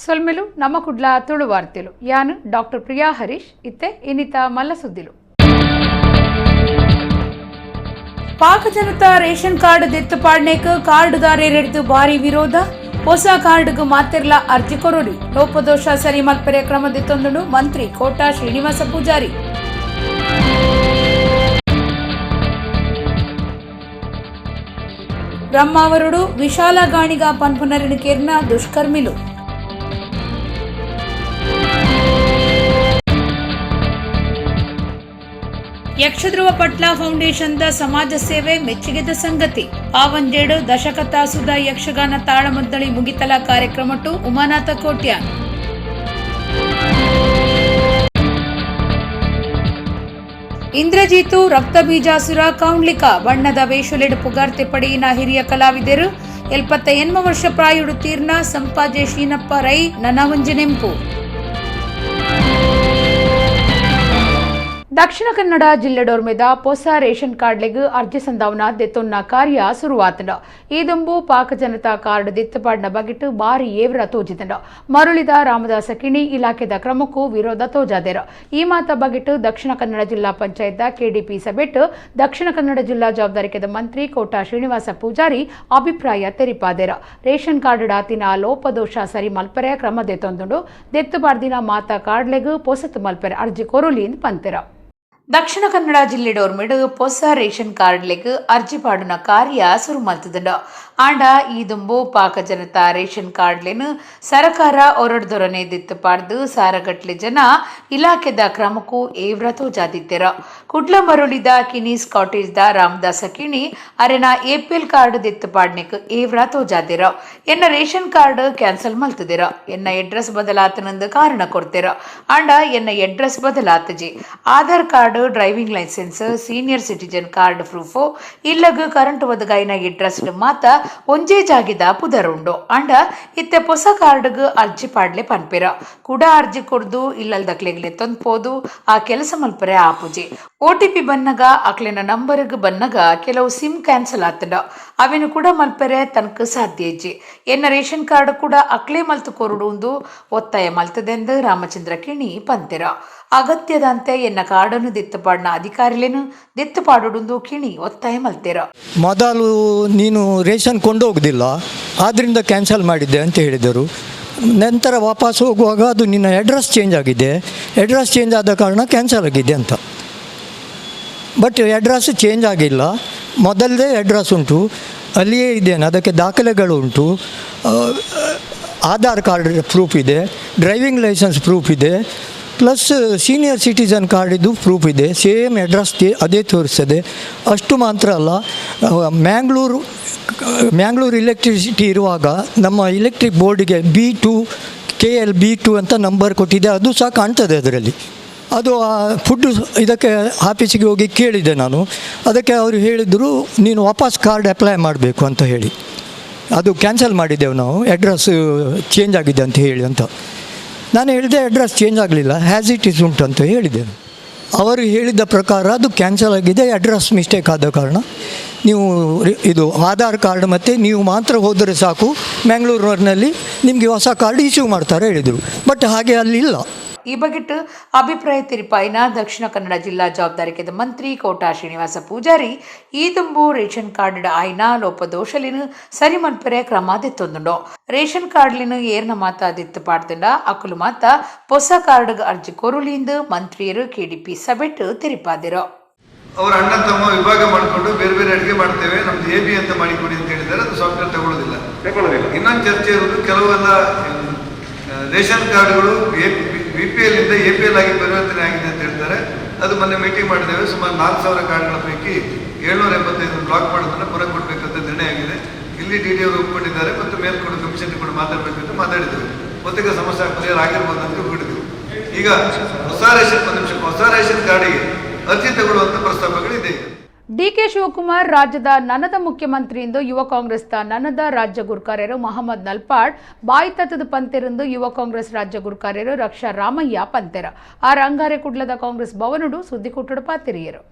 ಸೊಲ್ಮೆಲು ನಮ್ಮ ಕುಡ್ಲ ತುಳುವಾರ್ತೆಲು ಯಾನು ಡಾಕ್ಟರ್ ಪ್ರಿಯಾ ಹರೀಶ್ ಇತ್ತೆ ಇನಿತ ಮಲ್ಲ ಸುದ್ದಿಲು. ಪಾಕ ಜನತಾ ರೇಷನ್ ಕಾರ್ಡ್ ದೆತ್ತು ಪಾಡ್ನೇಕ್ ಕಾರ್ಡುದಾರೆರೆಡ್ದು ಬಾರಿ ವಿರೋಧ. ಹೊಸ ಕಾರ್ಡ್ಗ್ ಮಾತೆರ್ಲ ಅರ್ಜಿ ಕೊರೊಲಿ. ಲೋಪದೋಷ ಸರಿ ಮಲ್ಪೆರೆ ಕ್ರಮ ದೆತ್ತೊಂದುಂಡು ಮಂತ್ರಿ ಕೋಟಾ ಶ್ರೀನಿವಾಸ ಪೂಜಾರಿ. ಬ್ರಹ್ಮಾವರುಡು ವಿಶಾಲ ಗಾಣಿಗ ಪನ್ಪುನರಿನ ಕೇರ್ನ ದುಷ್ಕರ್ಮಿಲು. ಯಕ್ಷಧ್ರುವ ಪಟ್ಲ ಫೌಂಡೇಶನ್ದ ಸಮಾಜ ಸೇವೆ ಮೆಚ್ಚುಗೆದ ಸಂಗತಿ. ಪಾವಂಜೇಡು ದಶಕ ತಾಸುದ ಯಕ್ಷಗಾನ ತಾಳಮದ್ದಳಿ ಮುಗಿತಲ ಕಾರ್ಯಕ್ರಮಟ್ಟು ಉಮಾನಾಥ ಕೋಟ್ಯಾನ್. ಇಂದ್ರಜೀತು ರಕ್ತಬೀಜಾಸುರ ಕೌಂಡ್ಲಿಕ ಬಣ್ಣದ ವೇಷಲೆಡು ಪುಗಾರ್ತೆ ಪಡೆಯಿನ ಹಿರಿಯ ಕಲಾವಿದರು 78 ವರ್ಷ ಪ್ರಾಯುಡು ತೀರ್ನ ಸಂಪಾಜೆ ಶೀನಪ್ಪ ರೈ ನನವಂಜಿ ನೆಂಪು. ದಕ್ಷಿಣ ಕನ್ನಡ ಜಿಲ್ಲೆಡೋರ್ಮೆದ ಪೊಸ ರೇಷನ್ ಕಾರ್ಡ್ಲೆಗ್ ಅರ್ಜಿ ಸಂದಾವನ ದೆತ್ತೊನ್ನ ಕಾರ್ಯ ಸುರುವಾತಂಡ. ಈ ದುಂಬು ಪಾಕ ಜನತಾ ಕಾರ್ಡ್ ದೆತ್ತಪಾಡ್ನ ಬಗೆಟ್ ಬಾರಿ ಏವ್ರ ತೋಜಿದಂಡ. ಮರುಳಿದ ರಾಮದಾಸ ಕಿಣಿ ಇಲಾಖೆದ ಕ್ರಮಕ್ಕೂ ವಿರೋಧ ತೋಜಾದೆರ. ಈ ಮಾತ ಬಗೆಟ್ ದಕ್ಷಿಣ ಕನ್ನಡ ಜಿಲ್ಲಾ ಪಂಚಾಯತ್ ಕೆಡಿಪಿ ಸಭೆಟ್ ದಕ್ಷಿಣ ಕನ್ನಡ ಜಿಲ್ಲಾ ಜವಾಬ್ದಾರಿಕೆದ ಮಂತ್ರಿ ಕೋಟಾ ಶ್ರೀನಿವಾಸ ಪೂಜಾರಿ ಅಭಿಪ್ರಾಯ ತೆರಿಪಾದೆರ. ರೇಷನ್ ಕಾರ್ಡ್ ಡಾತಿನ ಲೋಪದೋಷ ಸರಿ ಮಲ್ಪರೆ ಕ್ರಮ ದೆತ್ತೊಂದುಂಡು. ದೆತ್ತುಪಾಡ್ದಿನ ಮಾತ ಕಾರ್ಡ್ಲೆಗ್ ಪೊಸತ್ ಮಲ್ಪರೆ ಅರ್ಜಿ ಕೊರೊಲಿ ಪಂತೆರ. ದಕ್ಷಿಣ ಕನ್ನಡ ಜಿಲ್ಲೆಡೋರ್ಮೆಡು ಪೊಸ ರೇಷನ್ ಕಾರ್ಡ್ಲೆಗ್ ಅರ್ಜಿ ಪಾಡುನ ಕಾರ್ಯ ಸುರು ಮಲ್ತುದುಂಡು. ಆಂಡ ಈ ದುಂಬು ಪಾಕ ಜನತಾ ರೇಷನ್ ಕಾರ್ಡ್ಲೆನ್ ಸರಕಾರ ಒರಡ್ದೊರನೆ ದಿತ್ತು ಪಾಡ್ದು ಸಾರಗಟ್ಲೆ ಜನ ಇಲಾಖೆದ ಕ್ರಮಕ್ಕೂ ಏವ್ರ ತೋಜಾದಿತ್ತೆರ. ಕುಡ್ಲ ಮರುಳಿದ ಕಿನೀಸ್ ಕಾಟೇಜ್ ದ ರಾಮದಾಸ ಕಿಣಿ ಅರೆನ ಎಪಿಎಲ್ ಕಾರ್ಡ್ ದಿತ್ತು ಪಾಡ್ನೆಕ್ ಏವ್ರ ತೋಜಾದಿರ. ಎನ್ನ ರೇಷನ್ ಕಾರ್ಡ್ ಕ್ಯಾನ್ಸಲ್ ಮಲ್ತುದಿರ. ಎನ್ನ ಎಡ್ರೆಸ್ ಬದಲಾತನಂದು ಕಾರಣ ಕೊರ್ತೆರ. ಆಂಡ ಎನ್ನ ಎಡ್ರೆಸ್ ಬದಲಾತಜಿ. Aadhaar card, driving licence, senior citizen card proof, ಇಲ್ಲಗ್ ಕರೆಂಟ್ ಒದಗಾಯಿನ ಎಡ್ರೆಸ್ ಮಾತ ಒಂಜೇ ಜಾಗಿದ ಪುದರುಂಡು. ಆಂಡ ಇತ್ತೆ ಪೊಸ ಕಾರ್ಡ್ಗ್ ಅರ್ಜಿ ಪಾಡ್ಲೆ ಪನ್ಪೆರ. ಕುಡ ಅರ್ಜಿ ಕೊರ್ದು ಇಲ್ಲಲ್ದಕ್ಲೆಗ್ಲೆ ತೊಂದ್ಪೋದು ಆ ಕೆಲಸ ಮಲ್ಪರೆ ಆಪುಜಿ. ಓಟಿಪಿ ಬನ್ನಗ ಅಕ್ಲೆನ ನಂಬರ್ಗ್ ಬನ್ನಗ ಕೆಲವು ಸಿಮ್ ಕ್ಯಾನ್ಸಲ್ ಆತಂಡ. ಅವೆನು ಕೂಡ ಮಲ್ಪರೆ ತನಕ ಸಾಧ್ಯ ಇಜ್ಜಿ. ಎನ್ನ ರೇಷನ್ ಕಾರ್ಡ್ ಕೂಡ ಅಕ್ಲೆ ಮಲ್ತು ಕೊರಡು ಒತ್ತಾಯ ಮಲ್ತದೆಂದು ರಾಮಚಂದ್ರ ಕಿಣಿ ಪಂತೆರ. ಅಗತ್ಯದಂತೆ ಎನ್ನ ಕಾರ್ಡನ್ನು ದಿತ್ತುಪಾಡಿನ ಅಧಿಕಾರಿಲೇನು ದಿತ್ತುಪಾಡುಂದು ಕಿಣಿ ಒತ್ತಾಯ ಮಲ್ತೆರ. ಮೊದಲು ನೀನು ರೇಷನ್ ಕೊಂಡೋಗುದಿಲ್ಲ, ಆದ್ದರಿಂದ ಕ್ಯಾನ್ಸಲ್ ಮಾಡಿದ್ದೆ ಅಂತ ಹೇಳಿದರು. ನಂತರ ವಾಪಸ್ ಹೋಗುವಾಗ ಅದು ನಿನ್ನ ಅಡ್ರೆಸ್ ಚೇಂಜ್ ಆಗಿದೆ, ಅಡ್ರೆಸ್ ಚೇಂಜ್ ಆದ ಕಾರಣ ಕ್ಯಾನ್ಸಲ್ ಆಗಿದೆ ಅಂತ. ಬಟ್ ಅಡ್ರೆಸ್ ಚೇಂಜ್ ಆಗಿಲ್ಲ, ಮೊದಲದೇ ಅಡ್ರೆಸ್ ಉಂಟು, ಅಲ್ಲಿಯೇ ಇದ್ದೇನೆ. ಅದಕ್ಕೆ ದಾಖಲೆಗಳು ಉಂಟು, ಆಧಾರ್ ಕಾರ್ಡ್ ಪ್ರೂಫ್ ಇದೆ, ಡ್ರೈವಿಂಗ್ ಲೈಸೆನ್ಸ್ ಪ್ರೂಫ್ ಇದೆ, ಪ್ಲಸ್ ಸೀನಿಯರ್ ಸಿಟಿಸನ್ ಕಾರ್ಡಿದ್ದು ಪ್ರೂಫ್ ಇದೆ. ಸೇಮ್ ಅಡ್ರೆಸ್ ಅದೇ ತೋರಿಸ್ತದೆ. ಅಷ್ಟು ಮಾತ್ರ ಅಲ್ಲ, ಮ್ಯಾಂಗ್ಳೂರು ಎಲೆಕ್ಟ್ರಿಸಿಟಿ ಇರುವಾಗ ನಮ್ಮ ಎಲೆಕ್ಟ್ರಿಕ್ ಬೋರ್ಡಿಗೆ B2 KL B2 ಅಂತ ನಂಬರ್ ಕೊಟ್ಟಿದೆ, ಅದು ಸಹ ಕಾಣ್ತದೆ ಅದರಲ್ಲಿ. ಅದು ಆ ಫುಡ್ಡು ಇದಕ್ಕೆ ಆಫೀಸಿಗೆ ಹೋಗಿ ಕೇಳಿದೆ ನಾನು. ಅದಕ್ಕೆ ಅವರು ಹೇಳಿದರು, ನೀನು ವಾಪಸ್ ಕಾರ್ಡ್ ಅಪ್ಲೈ ಮಾಡಬೇಕು ಅಂತ ಹೇಳಿ. ಅದು ಕ್ಯಾನ್ಸಲ್ ಮಾಡಿದ್ದೆವು ನಾವು, ಅಡ್ರೆಸ್ ಚೇಂಜ್ ಆಗಿದೆ ಅಂತ ಹೇಳಿ ಅಂತ. ನಾನು ಹೇಳಿದೆ, ಅಡ್ರೆಸ್ ಚೇಂಜ್ ಆಗಲಿಲ್ಲ, ಹ್ಯಾಸ್ it is ಉಂಟು ಅಂತ ಹೇಳಿದೆ. ಅವರು ಹೇಳಿದ ಪ್ರಕಾರ ಅದು ಕ್ಯಾನ್ಸಲ್ ಆಗಿದೆ, ಅಡ್ರೆಸ್ ಮಿಸ್ಟೇಕ್ ಆದ ಕಾರಣ. ನೀವು ಇದು ಆಧಾರ್ ಕಾರ್ಡ್ ಮತ್ತು ನೀವು ಮಾತ್ರ ಹೋದರೆ ಸಾಕು, ಮ್ಯಾಂಗ್ಳೂರಿನಲ್ಲಿ ನಿಮಗೆ ಹೊಸ ಕಾರ್ಡ್ ಇಶ್ಯೂ ಮಾಡ್ತಾರೆ ಹೇಳಿದರು. ಬಟ್ ಹಾಗೆ ಅಲ್ಲಿ ಇಲ್ಲ. ಈ ಬಗೆಟ್ ಅಭಿಪ್ರಾಯ ತೆರಿಪಾಯಿನ ದಕ್ಷಿಣ ಕನ್ನಡ ಜಿಲ್ಲಾ ಜವಾಬ್ದಾರಿಕೆದ ಮಂತ್ರಿ ಕೋಟಾ ಶ್ರೀನಿವಾಸ ಪೂಜಾರಿ ಈ ದುಂಬು ರೇಷನ್ ಕಾರ್ಡ್ ಆಯ್ನ ಲೋಪದೋಷಲಿನ ಸರಿ ಮಲ್ಪೆರೆ ಕ್ರಮ ದೆತ್ತೊಂದುಂಡು. ರೇಷನ್ ಕಾರ್ಡ್ಲಿನ ಏರ್ನ ಮಾತ ದಿತ್ತು ಪಾಡ್ದಂಡ ಅಕುಲು ಮಾತ ಪೊಸ ಕಾರ್ಡ್ಗ್ ಅರ್ಜಿ ಕೊರುಲಿಂದು ಮಂತ್ರಿಯರು ಕೆಡಿಪಿ ಸಭೆಟ್ ತೆರಿಪಾದಿರು. ಅವರ ಅಣ್ಣ ತಮ್ಮ ವಿಭಾಗ ಮಾಡಿಕೊಂಡು ಬೇರೆ ಬೇರೆ ಅಡುಗೆ ಮಾಡ್ತೇವೆ, ನಮ್ದು ಎ ಬಿ ಅಂತ ಮಾಡಿಕೊಡಿ ಅಂತ ಹೇಳಿದ್ದಾರೆ. ಅದು ಸಾಫ್ಟ್ವೇರ್ ತಗೊಳ್ಳೋದಿಲ್ಲ. ತಗೊಳ್ಳೋದಿಲ್ಲ. ಇನ್ನೊಂದು ಚರ್ಚೆ ಇರೋದು, ಕೆಲವೆಲ್ಲ ರೇಷನ್ ಕಾರ್ಡ್ಗಳು ಬಿಪಿಎಲ್ ಇಂದ ಎಪಿಎಲ್ ಆಗಿ ಪರಿವರ್ತನೆ ಆಗಿದೆ ಅಂತ ಹೇಳ್ತಾರೆ. ಅದು ಮೊನ್ನೆ ಮೀಟಿಂಗ್ ಮಾಡಿದ್ದೇವೆ. ಸುಮಾರು 4000 ಕಾರ್ಡ್ಗಳ ಪೈಕಿ 785 ಬ್ಲಾಕ್ ಮಾಡೋದನ್ನು ಪುನಃ ಕೊಡಬೇಕಂತ ನಿರ್ಣಯ ಆಗಿದೆ. ಇಲ್ಲಿ ಡಿ ಡಿ ಅವರು ಒಪ್ಪಿಕೊಂಡಿದ್ದಾರೆ ಮತ್ತು ಮೇಲ್ಕೊಡು ಕಮಿಷನ್ ಕೂಡ ಮಾತಾಡಬೇಕಂತ ಮಾತಾಡಿದ್ದೇವೆ. ಬಹುತೇಕ ಸಮಸ್ಯೆ ಪರಿಹಾರ ಆಗಿರ್ಬೋದು ಅಂತ ಒಪ್ಪಿಕೊಂಡಿದ್ದೇವೆ. ಈಗ ಹೊಸ ರೇಷನ್, ಒಂದು ನಿಮಿಷ, ಹೊಸ ರೇಷನ್ ಕಾರ್ಡಿಗೆ ಅರ್ಜಿ ತಗೊಳ್ಳುವಂತ ಪ್ರಸ್ತಾಪಗಳಿದೆ ಈಗ. ಡಿಕೆ ಶಿವಕುಮಾರ್ ರಾಜ್ಯದ ನನದ ಮುಖ್ಯಮಂತ್ರಿ ಎಂದು ಯುವ ಕಾಂಗ್ರೆಸ್ದ ನನದ ರಾಜ್ಯ ಗುರ್ಕಾರ್ಯರು ಮೊಹಮ್ಮದ್ ನಲ್ಪಾಡ್ ಬಾಯ್ತತದ ಪಂತೆರೆಂದು ಯುವ ಕಾಂಗ್ರೆಸ್ ರಾಜ್ಯ ಗುರ್ಕಾರ್ಯರು ರಕ್ಷಾ ರಾಮಯ್ಯ ಪಂತೆರ. ಆರ್ ಅಂಗಾರೆ ಕುಡ್ಲದ ಕಾಂಗ್ರೆಸ್ ಭವನಡು ಸುದ್ದಿಕೂಟಡು ಪಾತಿರಿಯರು.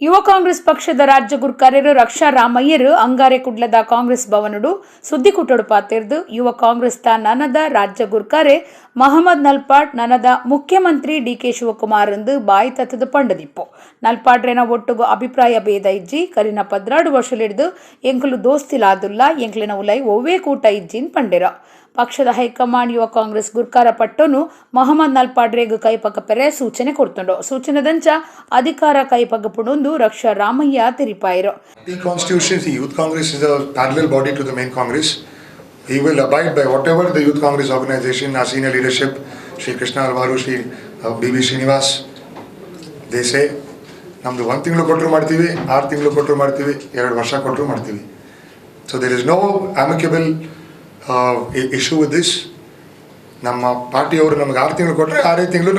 ಯುವ ಕಾಂಗ್ರೆಸ್ ಪಕ್ಷದ ರಾಜ್ಯ ಗುರ್ಕಾರ್ಯರು ರಕ್ಷಾ ರಾಮಯ್ಯರು ಅಂಗಾರೆ ಕುಡ್ಲದ ಕಾಂಗ್ರೆಸ್ ಭವನಡು ಸುದ್ದಿಕೂಟಡು ಪಾತೆರ್ದು ಯುವ ಕಾಂಗ್ರೆಸ್ ತ ನನದ ರಾಜ್ಯ ಗುರ್ಕಾರೆ ಮಹಮ್ಮದ್ ನಲ್ಪಾಡ್ ನನದ ಮುಖ್ಯಮಂತ್ರಿ ಡಿಕೆ ಶಿವಕುಮಾರ್ ಎಂದು ಬಾಯಿ ತತ್ತದ ಪಂಡದಿಪ್ಪು. ನಲ್ಪಾಡ್ರೇನ ಒಟ್ಟುಗು ಅಭಿಪ್ರಾಯ ಭೇದ ಇಜ್ಜಿ. ಕರಿನ 12 ವರ್ಷಲಿಡ್ದು ಎಂಕುಲು ದೋಸ್ತಿಲಾದುಲ್ಲ, ಎಂಕ್ಲಿನ ಉಲೈ ಒವ್ವೇ ಕೂಟ ಇಜ್ಜಿನ್ ಪಂಡೆರ. ಪಕ್ಷದ ಹೈಕಮಾಂಡ್ ಯುವ ಕಾಂಗ್ರೆಸ್ ಗುರ್ಕಾರ ಪಟ್ಟೋನು ಮೊಹಮ್ಮದ್ ನಲ್ಪಾಡ್ರೇಗ್ ಕೈಪಕ್ಕ ಪೆರೆ ಸೂಚನೆ ಕೊಡ್ತುಂಡು. ಸೂಚನೆದಂಚ ಅಧಿಕಾರ ಕೈಪಕ್ಕ ಪುಣೊಂದು ರಕ್ಷಾ Ramaiah ತೆರಿಪಾಯಿರು. The constitution, the Youth Congress is a parallel body to the main Congress. We will abide by whatever the Youth Congress organization, our senior leadership, Shri Krishna Alvaru, Shri B.B. Srinivas, they say. ನಮ್ಮದು ಒಂದು ತಿಂಗಳು ಕೊಟ್ಟರು ಮಾಡ್ತೀವಿ, 6 ತಿಂಗಳು ಕೊಟ್ಟರು ಮಾಡ್ತೀವಿ, 2 ವರ್ಷ ಕೊಟ್ಟರು ಮಾಡ್ತೀವಿ. So there is no amicable issue with this. ನಮ್ಮ ಪಾರ್ಟಿಯವರು ನಮಗೆ 6 ತಿಂಗಳು ಕೊಟ್ಟರೆ 6 ತಿಂಗಳು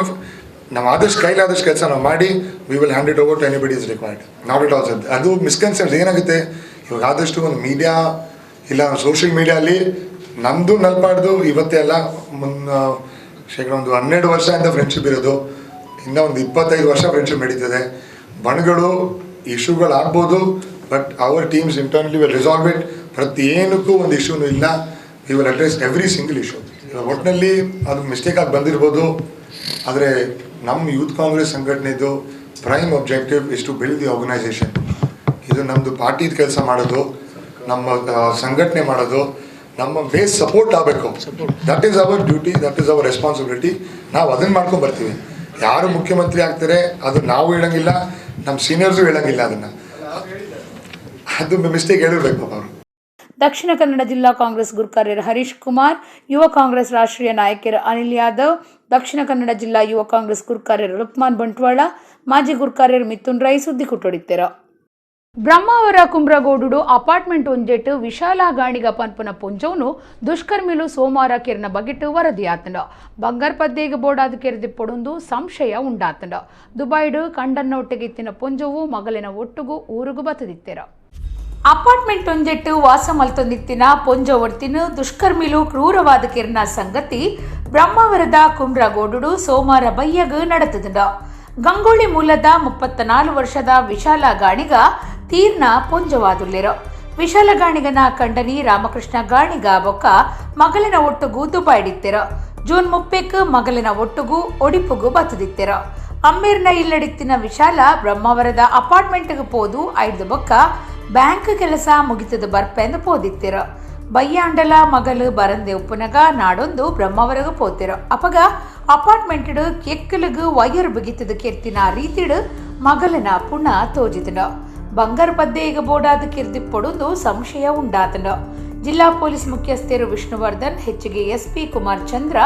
ನಾವು ಆದಷ್ಟು ಕೈಲಾದಷ್ಟು ಕೆಲಸ ನಾವು ಮಾಡಿ we will hand it over to anybody is required. Not at all, sir. ಅದು ಮಿಸ್ಕನ್ಸೆಪ್ಟ್ ಏನಾಗುತ್ತೆ ಇವಾಗ, ಆದಷ್ಟು ಒಂದು ಮೀಡಿಯಾ ಇಲ್ಲ ಸೋಷಿಯಲ್ ಮೀಡಿಯಲ್ಲಿ ನಮ್ಮದು ನಲ್ಪಾಡ್ದು ಇವತ್ತೇ ಅಲ್ಲ, ಮುನ್ನ ಶೇಕಡ ಒಂದು 12 ವರ್ಷದಿಂದ ಫ್ರೆಂಡ್ಶಿಪ್ ಇರೋದು, ಇನ್ನೂ ಒಂದು 25 ವರ್ಷ ಫ್ರೆಂಡ್ಶಿಪ್ ನಡೀತದೆ. ಬಣಗಳು ಇಶ್ಯೂಗಳಾಗ್ಬೋದು, but our teams internally will resolve it. ಪ್ರತಿ ಏನಕ್ಕೂ ಒಂದು ಇಶ್ಯೂನೂ ಇಲ್ಲ. We will address every single issue. ಇವಾಗ ಒಟ್ಟಿನಲ್ಲಿ ಅದು ಮಿಸ್ಟೇಕ್ ಆಗಿ ಬಂದಿರ್ಬೋದು, ಆದರೆ ನಮ್ಮ ಯೂತ್ ಕಾಂಗ್ರೆಸ್ ಸಂಘಟನೆದು prime objective is to build the organisation. ಇದು ನಮ್ಮದು ಪಾರ್ಟಿದ ಕೆಲಸ ಮಾಡೋದು, ನಮ್ಮ ಸಂಘಟನೆ ಮಾಡೋದು, ನಮ್ಮ ಬೇಸ್ ಸಪೋರ್ಟ್ ಆಗಬೇಕು. That is our duty, that is our responsibility. ನಾವು ಅದನ್ನು ಮಾಡ್ಕೊಂಡು ಬರ್ತೀವಿ. ಯಾರು ಮುಖ್ಯಮಂತ್ರಿ ಆಗ್ತಾರೆ ಅದು ನಾವು ಹೇಳಂಗಿಲ್ಲ, ನಮ್ಮ ಸೀನಿಯರ್ಸು ಹೇಳಂಗಿಲ್ಲ ಅದನ್ನು. ಅದು ಮಿಸ್ಟೇಕ್ ಹೇಳಿರ್ಬೇಕು ಪಾಪ ಅವರು. ದಕ್ಷಿಣ ಕನ್ನಡ ಜಿಲ್ಲಾ ಕಾಂಗ್ರೆಸ್ ಗುರ್ಕಾರ್ಯರ್ ಹರೀಶ್ ಕುಮಾರ್, ಯುವ ಕಾಂಗ್ರೆಸ್ ರಾಷ್ಟ್ರೀಯ ನಾಯಕರು ಅನಿಲ್ ಯಾದವ್, ದಕ್ಷಿಣ ಕನ್ನಡ ಜಿಲ್ಲಾ ಯುವ ಕಾಂಗ್ರೆಸ್ ಗುರ್ಕಾರ್ಯರ್ ರುಕ್ಮಾನ್ ಬಂಟ್ವಾಳ, ಮಾಜಿ ಗುರ್ಕಾರ್ಯರ್ ಮಿಥುನ್ ರೈ ಸುದ್ದಿ ಕುಟ್ಟೊಡಿತ್ತೆರ. ಬ್ರಹ್ಮಾವರ ಕುಮ್ರಗೋಡುಡು ಅಪಾರ್ಟ್ಮೆಂಟ್ ಒಂಜೆಟ್ ವಿಶಾಲ ಗಾಣಿಗ ಪನ್ಪುನ ಪೊಂಜೋನು ದುಷ್ಕರ್ಮಿಲು ಸೋಮವಾರ ಕೆರ್ನ ಬಗೆಟ್ ವರದಿಯಾತಂಡ. ಬಂಗಾರ್ ಪದ್ದೇಗ ಬೋಡಾದ ಕೆರ್ದಿಪ್ಪೊಡೊಂದು ಸಂಶಯ ಉಂಡಾತಂಡ. ದುಬೈಡು ಕಂಡನ್ನ ಒಟ್ಟಿಗೆ ಇತ್ತಿನ ಪೊಂಜೋವು ಮಗಲಿನ ಒಟ್ಟುಗು ಊರುಗು ಬತ್ತದಿತ್ತೆರ. ಅಪಾರ್ಟ್ಮೆಂಟ್ ಒಂಜೆಟ್ಟು ವಾಸ ಮಲ್ತೊಂದಿತ್ತಿನ ಪೊಂಜೋ ಒರ್ತಿನ ದುಷ್ಕರ್ಮಿಲು ಕ್ರೂರವಾದ ಕಿರ್ನ ಸಂಗತಿ ಬ್ರಹ್ಮಾವರದ ಕುಮ್ರಗೋಡುಡು ಸೋಮವಾರ ಬಯ್ಯಗ್ ನಡೆತದಂಡ. ಗಂಗೋಳಿ ಮೂಲದ 34 ವರ್ಷದ ವಿಶಾಲ ಗಾಣಿಗ ತೀರ್ನ ಪೊಂಜವಾದುಲ್ಲೆರು. ವಿಶಾಲ ಗಾಣಿಗನ ಕಂಡನಿ ರಾಮಕೃಷ್ಣ ಗಾಣಿಗ ಬೊಕ್ಕ ಮಗಲಿನ ಒಟ್ಟುಗು ದುಬೈಡಿತ್ತೆರ. ಜೂನ್ 30ಕ್ಕೆ ಮಗಲಿನ ಒಟ್ಟುಗು ಒಡಿಪುಗು ಬತ್ತದಿತ್ತೆರ. ಅಮ್ಮೇರ್ನ ಇಲ್ಲಡಿತ್ತಿನ ವಿಶಾಲ ಬ್ರಹ್ಮಾವರದ ಅಪಾರ್ಟ್ಮೆಂಟ್ಗೆ ಪೋದು ಐದು ಬೊಕ್ಕ ಬ್ಯಾಂಕ್ ಕೆಲಸ ಮುಗಿತದ ಬರ್ಪೆಂದು ಪೋದಿತ್ತಿರ. ಬಯ್ಯಾಂಡಲ ಮಗಲು ಬರಂದೆ ಉಪ್ಪುನಗ ನಾಡೊಂದು ಬ್ರಹ್ಮಾವರಗ ಪೋತಿರ. ಅಪಗ ಅಪಾರ್ಟ್ಮೆಂಟ್ ಕೆಕ್ಕಲಗು ವೈರ್ ಬಿಗಿತದ ಕೆರ್ತಿನ ರೀತಿಡು ಮಗಲಿನ ಪುಣ ತೋಜಿತನ. ಬಂಗಾರ ಪದ್ದೆ ಈಗ ಬೋಡಾದ ಕಿರ್ದಿಪ್ಪೊಡೊಂದು ಸಂಶಯ ಉಂಡಾತನ. ಜಿಲ್ಲಾ ಪೊಲೀಸ್ ಮುಖ್ಯಸ್ಥರು ವಿಷ್ಣುವರ್ಧನ್, ಹೆಚ್ಚಿಗೆ SP Kumar Chandra,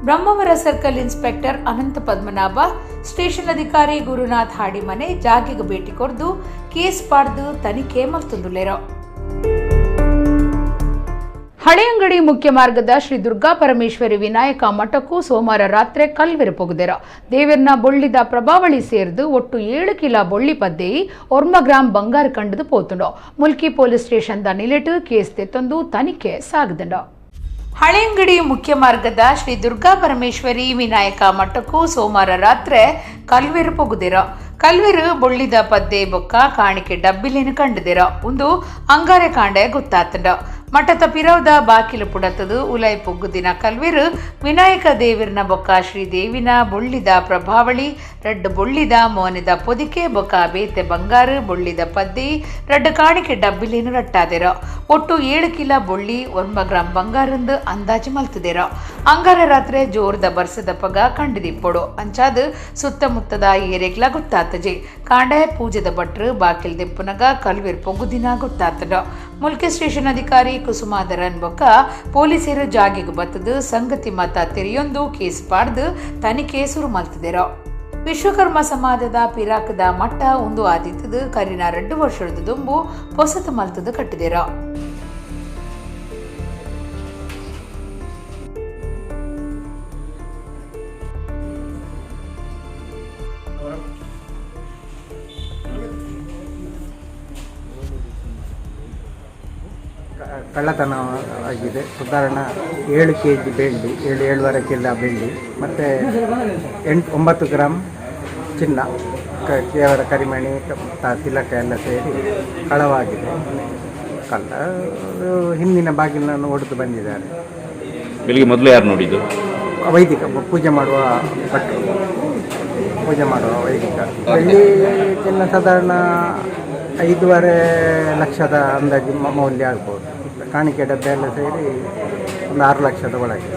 Brahmavar circle inspector Anantha Padmanabha, station ಅಧಿಕಾರಿ ಗುರುನಾಥ್ ಹಾಡಿಮನೆ ಜಾಗೆಗೆ ಭೇಟಿ ಕೊರ್ದು ಕೇಸ್ ಪಾಡ್ದು ತನಿಖೆ ಮಲ್ತೊಂದುಲ್ಲೆರ್. ಹಳೆಯಂಗಡಿ ಮುಖ್ಯ ಮಾರ್ಗದ ಶ್ರೀ ದುರ್ಗಾ ಪರಮೇಶ್ವರಿ ವಿನಾಯಕ ಮಠಕ್ಕೂ ಸೋಮವಾರ ರಾತ್ರಿ ಕಲ್ವೆರು ಪೊಗುದೆರ. ದೇವರ್ನ ಬೊಳ್ಳಿದ ಪ್ರಭಾವಳಿ ಸೇರ್ದು ಒಟ್ಟು 7 ಕಿಲೋ ಬೊಳ್ಳಿ ಪದ್ದೇಯಿ 1 ಗ್ರಾಂ ಬಂಗಾರ ಕಂಡದು ಪೋತುಂಡು. ಮುಲ್ಕಿ ಪೊಲೀಸ್ ಸ್ಟೇಷನ್ the ನಿಲೆಟು case ತೆತ್ತೊಂದು ತನಿಖೆ ಸಾಗದಂಡು. ಹಳೆಯಂಗಡಿ ಮುಖ್ಯ ಮಾರ್ಗದ ಶ್ರೀ ದುರ್ಗಾ ಪರಮೇಶ್ವರಿ ವಿನಾಯಕ ಮಠಕ್ಕೂ ಸೋಮವಾರ ರಾತ್ರಿ ಕಲ್ವೆರು ಪೊಗುದಿರ. ಕಲ್ವೆರು ಬೊಳ್ಳಿದ ಪದ್ದೆ ಬೊಕ್ಕ ಕಾಣಿಕೆ ಡಬ್ಬಿಲೇನು ಕಂಡದಿರ. ಒಂದು ಅಂಗಾರೆ ಕಾಂಡೆ ಗೊತ್ತಾತಂಡ. ಮಠದ ಪಿರವದ ಬಾಕಿಲು ಪುಡತದು ಉಲೈ ಪೊಗ್ಗುದಿನ ಕಲ್ವೆರು ವಿನಾಯಕ ದೇವಿರ್ನ ಬೊಕ್ಕ ಶ್ರೀದೇವಿನ ಬೊಳ್ಳಿದ ಪ್ರಭಾವಳಿ, ರಡ್ಡು ಬೊಳ್ಳಿದ ಮೋನೆದ ಪೊದಿಕೆ ಬೊಕ್ಕ ಬೇತೆ ಬಂಗಾರು ಬೊಳ್ಳಿದ ಪದ್ದೆ ರಡ್ಡು ಕಾಣಿಕೆ ಡಬ್ಬಿಲೇನು ರಟ್ಟಾದಿರ. ಒಟ್ಟು 7 ಕಿಲೋ ಬೊಳ್ಳಿ 9 ಗ್ರಾಂ ಬಂಗಾರಂದು ಅಂದಾಜು ಮಲ್ತದಿರ. ಅಂಗಾರ ರಾತ್ರಿ ಜೋರ್ದ ಬರ್ಸದ ಪಗ ಕಂಡದಿಪ್ಪೊಡು ಅಂಚಾದ ಸುತ್ತಮುತ್ತದ ಏರೆಗ್ಲ ಗೊತ್ತಾತಜೆ. ಕಾಂಡೆ ಪೂಜೆದ ಭಟ್ರು ಬಾಕಿಲ್ ದೆಪ್ಪುನಗ ಕಲ್ವೆರ್ ಪೊಗ್ಗುದಿನ ಗೊತ್ತಾತದ. ಮುಲ್ಕಿ ಸ್ಟೇಷನ್ ಅಧಿಕಾರಿ ಕುಸುಮಾಧರನ್ ಬೊಕ್ಕ ಪೊಲೀಸರು ಜಾಗೆಗೆ ಬತ್ತದು ಸಂಗತಿ ಮತ ತೆರೆಯೊಂದು ಕೇಸ್ ಪಾಡ್ದು ತನಿಖೆ ಶುರು ಮಲ್ತದಿರ. ವಿಶ್ವಕರ್ಮ ಸಮಾಜದ ಪಿರಾಕದ ಮಟ್ಟ ಒಂದು ಆದಿತ್ತದು ಕರಿನ 2 ವರ್ಷದ ದುಂಬು ಪೊಸತು ಮಲ್ತದು ಕಟ್ಟಿದಿರ. ಕಳ್ಳತನ ಆಗಿದೆ. ಸಾಧಾರಣ 7 ಕೆ ಜಿ ಬೆಳ್ಳಿ, 7-7.5 ಕಿಲೋ ಬೆಳ್ಳಿ ಮತ್ತು 8-9 ಗ್ರಾಮ್ ಚಿನ್ನ. ಕೇವಲ ಕರಿಮಣಿ ತಿಲಕ ಎಲ್ಲ ಸೇರಿ ಕಳವಾಗಿದೆ. ಕಳ್ಳ ಹಿಂದಿನ ಬಾಗಿಲನ್ನು ಒಡೆದು ಬಂದಿದ್ದಾರೆ. ಬೆಳಿಗ್ಗೆ ಮೊದಲು ಯಾರು ನೋಡಿದ್ದು? ವೈದಿಕ ಪೂಜೆ ಮಾಡುವ ಭಟ್ರು, ಪೂಜೆ ಮಾಡುವ ವೈದಿಕ. ಬೆಳ್ಳಿ ಚಿನ್ನ ಸಾಧಾರಣ 5.5 ಲಕ್ಷದ ಅಂದಾಜು ಮೌಲ್ಯ ಆಗ್ಬೋದು. ಕಾಣಿಕೆ ಡಬ್ಬೆ ಎಲ್ಲ ಸೇರಿ ಒಂದು 6 ಲಕ್ಷದ ಒಳಗೆ.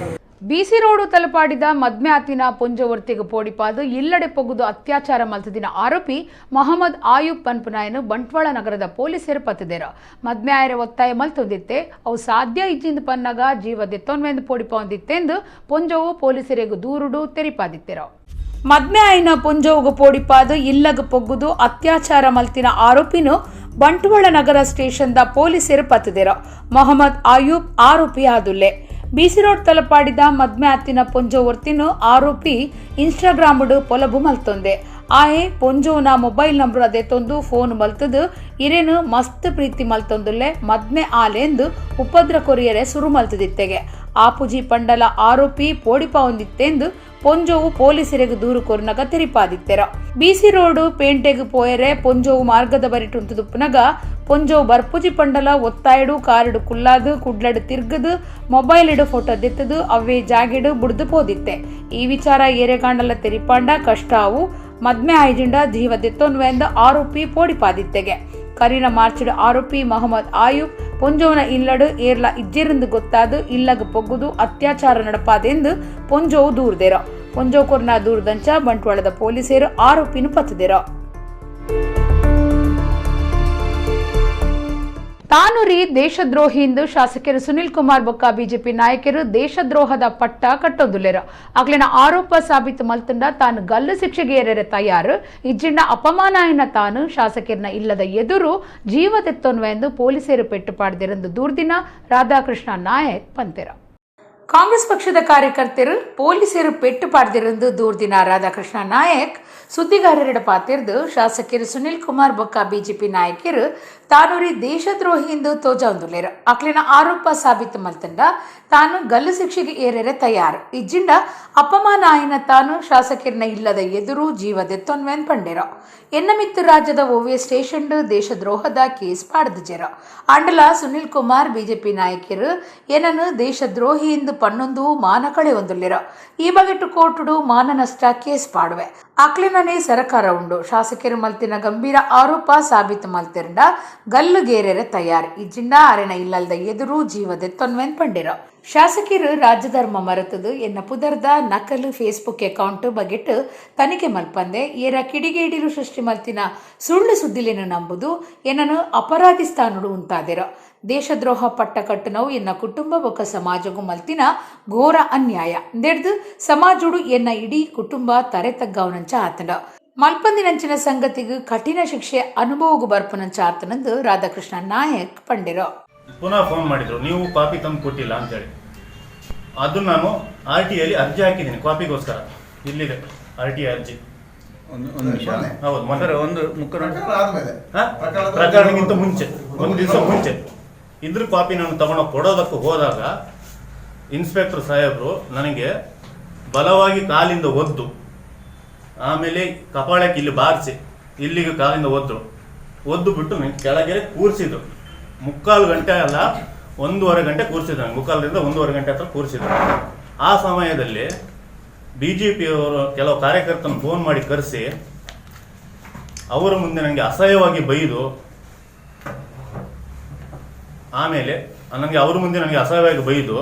ಬಿಸಿ ರೋಡು ತಲಪಾಡಿದ ಮದ್ಮ್ಯಾತಿನ ಪೊಂಜವರ್ತಿಗೆ ಪೋಡಿಪಾದು ಇಲ್ಲಡೆ ಪೊಗುದು ಅತ್ಯಾಚಾರ ಮಲ್ತದಿನ ಆರೋಪಿ ಮೊಹಮ್ಮದ್ ಆಯೂಬ್ ಪನ್ಪುನಾಯನು ಬಂಟ್ವಾಳ ನಗರದ ಪೊಲೀಸರು ಪತ್ತಿದ್ದೇರು. ಮದ್ಮ್ಯಾಯರ ಒತ್ತಾಯ ಮಲ್ತೊಂದಿತ್ತೆ, ಅವು ಸಾಧ್ಯ ಇಜ್ಜಿಂದ ಪನ್ನಗ ಜೀವ ದೆತ್ತೊನ್ವೆಂದು ಪೋಡಿಪೊಂದಿತ್ತೆಂದು ಪೊಂಜವು ಪೊಲೀಸರಿಗೂ ದೂರುಡು ತೆರಿಪಾದಿತ್ತೆರು. ಮದ್ಮ್ಯಾಯನ ಪೊಂಜೋಗು ಪೋಡಿಪಾದು ಇಲ್ಲಗ ಪೊಗ್ಗುದು ಅತ್ಯಾಚಾರ ಮಲ್ತಿನ ಆರೋಪಿನು ಬಂಟ್ವಾಳ ನಗರ ಸ್ಟೇಷನ್ದ ಪೊಲೀಸರು ಪತ್ತಿದ್ದೇರು. ಮೊಹಮ್ಮದ್ ಆಯೂಬ್ ಆರೋಪಿ ಆದುಲ್ಲೆ. ಬಿಸಿ ರೋಡ್ ತಲಪಾಡಿದ ಮದ್ಮ್ಯಾತಿನ ಪೊಂಜೋವರ್ತಿನು ಆರೋಪಿ ಇನ್ಸ್ಟಾಗ್ರಾಮ್ಡು ಪೊಲಬು ಮಲ್ತೊಂದೆ. ಆಯೆ ಪೊಂಜೋನ ಮೊಬೈಲ್ ನಂಬರ್ ಅದೇ ತೊಂದು ಫೋನ್ ಮಲ್ತದು ಇರೇನು ಮಸ್ತ್ ಪ್ರೀತಿ ಮಲ್ತೊಂದುಲ್ಲೆ ಮದ್ಮೆ ಆಲೆಂದು ಉಪದ್ರ ಕೊರಿಯರೆ ಸುರು ಮಲ್ತದಿತ್ತೆಗೆ. ಆಪುಜಿ ಪಂಡಲ ಆರೋಪಿ ಪೋಡಿಪಾವೊಂದಿತ್ತೆಂದು ಪೊಂಜೋವು ಪೊಲೀಸರಿಗೆ ದೂರು ಕೊರ್ನಗ ತೆರಿಪಾದಿತ್ತೆರ. ಬಿಸಿ ರೋಡು ಪೇಂಟೆಗ್ ಪೋಯರೆ ಪೊಂಜೋವು ಮಾರ್ಗದ ಬರಿಟುಂತುದುಪ್ಪುನಗ ಪೊಂಜೋವು ಬರ್ಪುಜಿ ಪಂಡಲ ಒತ್ತಾಯಡು ಕಾರಡು ಕುಲ್ಲಾದು ಕುಡ್ಲಡು ತಿರ್ಗದು ಮೊಬೈಲ್ ಇಡು ಫೋಟೋ ದಿತ್ತದು ಅವೇ ಜಾಗಿಡು ಬುಡ್ದು ಪೋದಿತ್ತೆ. ಈ ವಿಚಾರ ಏರೆಗಾಂಡಲ ತೆರಿಪಾಂಡ ಕಷ್ಟ ಅವು ಮದ್ಮೆ ಆಯ್ಜಿಂಡ ಜೀವ ದೆತ್ತೊನ್ವೆಂದ ಆರೋಪಿ ಪೋಡಿಪಾದಿತ್ತೆಗೆ. ಕರಿನ ಮಾರ್ಚಿಡು ಆರೋಪಿ ಮೊಹಮ್ಮದ್ ಆಯೂಬ್ ಪೊಂಜೋವನ ಇಲ್ಲಡು ಏರ್ಲ ಇಜ್ಜೆರೆಂದು ಗೊತ್ತಾದು ಇಲ್ಲಗ ಪೊಗ್ಗುದು ಅತ್ಯಾಚಾರ ನಡಪಾದೆಂದು ಪೊಂಜೋವು ದೂರ್ದೇರ. ಪೊಂಜೋ ಕೊರ್ನ ದೂರದಂಚ ಬಂಟ್ವಾಳದ ಪೊಲೀಸರು ಆರೋಪಿನ ಪತ್ತದೇರ. ತಾನುರಿ ದೇಶದ್ರೋಹಿ ಎಂದು ಶಾಸಕರು ಸುನಿಲ್ ಕುಮಾರ್ ಬೊಕ್ಕ ಬಿಜೆಪಿ ನಾಯಕರು ದೇಶದ್ರೋಹದ ಪಟ್ಟ ಕಟ್ಟೊಂದುಲ್ಲೆರು. ಅಕ್ಲಿನ ಆರೋಪ ಸಾಬೀತು ಮಲ್ತಂಡ ತಾನು ಗಲ್ಲು ಶಿಕ್ಷೆಗೆ ಏರೆರೆ ತಯಾರು, ಇಜ್ಜಿಂಡ ಅಪಮಾನ ತಾನು ಶಾಸಕರನ್ನ ಇಲ್ಲದ ಎದುರು ಜೀವ ತೆತ್ತೊನ್ವೆ ಎಂದು ಪೊಲೀಸರು ಪೆಟ್ಟು ಪಾಡ್ದಿರೆಂದು ದೂರ್ದಿನ ರಾಧಾಕೃಷ್ಣ ನಾಯಕ್ ಪಂತೆರ. ಕಾಂಗ್ರೆಸ್ ಪಕ್ಷದ ಕಾರ್ಯಕರ್ತರು ಪೊಲೀಸರು ಪೆಟ್ಟು ಪಾಡ್ದಿರೆಂದು ದೂರ್ದಿನ ರಾಧಾಕೃಷ್ಣ ನಾಯಕ್ ಸುದ್ದಿಗಾರರಿಡ ಪಾತಿರ್ದು ಶಾಸಕರು ಸುನಿಲ್ ಕುಮಾರ್ ಬೊಕ್ಕ ಬಿಜೆಪಿ ನಾಯಕರು ತಾನೂರಿ ದೇಶದ್ರೋಹಿ ಎಂದು ತೋಜಾಂದುಲ್ಲೇರು. ಅಕ್ಲಿನ ಆರೋಪ ಸಾಬೀತು ಮಲ್ತಂಡ ತಾನು ಗಲ್ಲು ಶಿಕ್ಷೆಗೆ ಏರೆರೆ ತಯಾರು, ಇಜ್ಜಿಂಡ ಅಪಮಾನ ಆಯಿನ ತಾನು ಶಾಸಕರನ್ನ ಇಲ್ಲದ ಎದುರು ಜೀವ ದೆತ್ತೊನ್ವೆನ್ ಪಂಡೇರೋ. ಎನ್ನಮಿತ್ತು ರಾಜ್ಯದ ಓವಿಯ ಸ್ಟೇಷನ್ ದೇಶದ್ರೋಹದ ಕೇಸ್ ಪಾಡ್ದಜೆರ. ಅಂಡಲ ಸುನಿಲ್ ಕುಮಾರ್ ಬಿಜೆಪಿ ನಾಯಕರು ಏನನ್ನು ದೇಶದ್ರೋಹಿ ಎಂದು ಪನ್ನೊಂದು ಮಾನ ಕಳೆ ಹೊಂದುಲ್ಲಿರೋ. ಈ ಬಗೆಟು ಕೋರ್ಟುಡು ಮಾನನಷ್ಟ ಕೇಸ್ ಪಾಡುವೆ. ಅಕ್ಲಿನನೇ ಸರಕಾರ ಉಂಡು ಶಾಸಕರು ಮಲ್ತಿನ ಗಂಭೀರ ಆರೋಪ ಸಾಬೀತು ಮಲ್ತಿರಂಡ ಗಲ್ಲುಗೇರೆರೆ ತಯಾರು, ಇಜ್ಜಿಂಡ ಅರೆನ ಇಲ್ಲಲ್ದ ಎದುರು ಜೀವದೆತ್ತೊನ್ವೆನ್ ಪಂಡಿರೋ. ಶಾಸಕರು ರಾಜ್ಯಧರ್ಮ ಮರೆತದು ಎನ್ನ ಪುದರ್ದ ನಕಲು ಫೇಸ್ಬುಕ್ ಅಕೌಂಟ್ ಬಗೆಟ್ ತನಿಖೆ ಮಲ್ಪಂದೆ ಏರ ಕಿಡಿಗೇಡಿಲು ಸೃಷ್ಟಿ ಮಲ್ತಿನ ಸುಳ್ಳು ಸುದ್ದಿಲೇನು ನಂಬುದು ಏನನ್ನು ಅಪರಾಧಿ ಸ್ಥಾನಡು ಉಂಟಾದಿರೋ. ದೇಶದ್ರೋಹ ಪಟ್ಟ ಕಟ್ಟುನವು ಎನ್ನ ಕುಟುಂಬ ಬೊಕ್ಕ ಸಮಾಜಗೂ ಮಲ್ತಿನ ಘೋರ ಅನ್ಯಾಯ ದೆಡ್ದು ಸಮಾಜುಡು ಎನ್ನ ಇಡೀ ಕುಟುಂಬ ತರೆ ತಗ್ಗವನಂಚ ಆತನ ಮಲ್ಪಂದಿನಂಚಿನ ಸಂಗತಿಗೂ ಕಠಿಣ ಶಿಕ್ಷೆ ಅನುಭವಗೂ ಬರ್ಪನಂಚ ಆತನಂದು ರಾಧಾಕೃಷ್ಣ ನಾಯಕ್ ಪಂಡಿರೋ. ಪುನಃ ಫೋನ್ ಮಾಡಿದರು, ನೀವು ಕಾಪಿ ತಂದು ಕೊಟ್ಟಿಲ್ಲ ಅಂತೇಳಿ. ಅದು ನಾನು ಆರ್ ಟಿ ಐಲಿ ಅರ್ಜಿ ಹಾಕಿದ್ದೀನಿ ಕಾಪಿಗೋಸ್ಕರ. ಇಲ್ಲಿದೆ ಆರ್ ಟಿ ಅರ್ಜಿ. ಹೌದು, ಪ್ರಕರಣಕ್ಕಿಂತ ಮುಂಚೆ ಒಂದು ದಿವಸ ಮುಂಚೆ ಇದ್ರ ಕಾಪಿ ನಾನು ತಗೊಂಡು ಕೊಡೋದಕ್ಕೆ ಹೋದಾಗ ಇನ್ಸ್ಪೆಕ್ಟರ್ ಸಾಹೇಬರು ನನಗೆ ಬಲವಾಗಿ ಕಾಲಿಂದ ಒದ್ದು, ಆಮೇಲೆ ಕಪಾಳಕ್ಕೆ ಇಲ್ಲಿ ಬಾರಿಸಿ ಇಲ್ಲಿಗೆ ಕಾಲಿಂದ ಒದ್ರು, ಒದ್ದು ಬಿಟ್ಟು ನನಗೆ ಕೆಳಗೆ ಕೂರಿಸಿದ್ರು. 3.25 ಗಂಟೆ ಅಲ್ಲ, 1.5 ಗಂಟೆ ಕೂರಿಸಿದ್ರು ನನಗೆ. 3.25ರಿಂದ 1.5 ಗಂಟೆ ಹತ್ರ ಕೂರಿಸಿದ್ರು. ಆ ಸಮಯದಲ್ಲಿ ಬಿ ಜೆ ಪಿಯವರು ಕೆಲವು ಕಾರ್ಯಕರ್ತನ ಫೋನ್ ಮಾಡಿ ಕರೆಸಿ ಅವರ ಮುಂದೆ ನನಗೆ ಅಸಹ್ಯವಾಗಿ ಬೈದು, ಆಮೇಲೆ ನನಗೆ ಅವ್ರ ಮುಂದೆ ನನಗೆ ಅಸಹ್ಯವಾಗಿ ಬೈದು